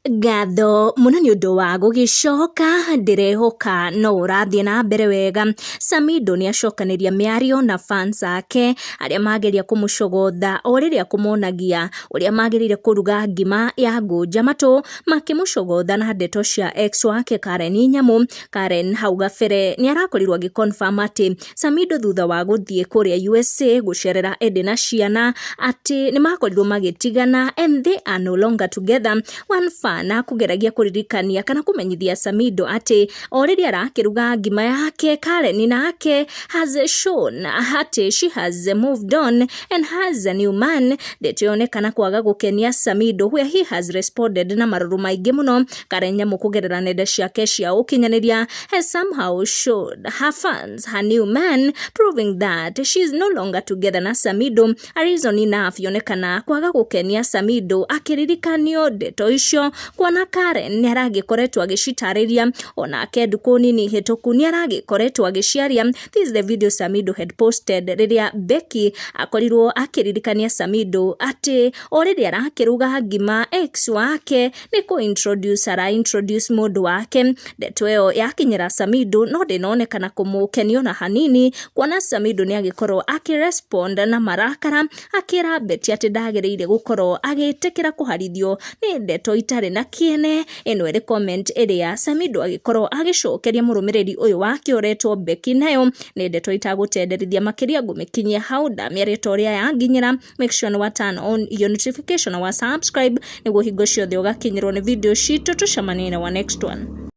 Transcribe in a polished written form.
Ngatho mũno nĩ ũndũ wa gũgĩcoka, ndĩrehoka no ũrathiĩ na mbere wega. Samidoh nĩ acokanĩria mĩario na fans ake arĩa mageria kũmũcogotha o rĩrĩa kũmonagia ũrĩa magĩrĩire kũruga ngima ya ngũnja matũ, makĩmũcogotha na ndeto cia ex wake Karen Nyamu. Karen hau gabere nĩ arakorirwo agĩ confirm atĩ Samidoh thutha wa gũthiĩ kũrĩa USA gũcerera Eddie na ciana atĩ nĩ makorirwo magĩtigana and they are no longer together. One fan akũgeragia kũririkania kana kũmenyithia Samidoh atĩ o rĩrĩa arakĩruga ngima yake, Karen nake has shown atĩ she has moved on and has a new man. Ndeto yonekana kwaga gũkenia Samidoh, where he has responded na marũrũ maingĩ mũno. Karen Nyamu kũgerera nenda ciake cia ũkinyanĩria has somehow showed her fans her new man, proving that she is no longer together na Samidoh. A reason enough yonekana kwaga gũkenia Samidoh akĩririkanio ndeto icio, kuona Karen nĩ aragĩkoretwo agĩcitarĩria, onake ndukũ nini hĩtũku nĩ aragĩkoretwo agĩciaria. This is the video Samidoh had posted rĩrĩa Becky akorirwo akĩririkania Samidoh atĩ o rĩrĩa arakĩruga ngima, ex wake nĩ kũ introduce ara introduce mũndũ wake. Ndeto ĩyo yakinyĩra Samidoh no ndĩnonekana kũmũkenia ona hanini, kuona Samidoh nĩ agĩkorwo akĩrespond na marakara, akĩra Betty atĩ ndagĩrĩire gũkorwo agĩtĩkĩra kũharithio nĩ ndeto itarĩ na kĩene. Ĩno ĩrĩ comment ĩrĩa Samidoh agĩkorwo agĩcokeria mũrũmĩrĩri ũyũ wake ũretwo Becky, nayo nĩ ndeto itagũtenderithia makĩria. Ngũmĩkinyia hau, ndamĩaria ta ũrĩa yanginyĩra. Make sure nĩ wa turn on your notification na wa subscribe nĩguo hingo ciothe ũgakinyĩrwo nĩ video citũ. Tũcemanie na wa next one.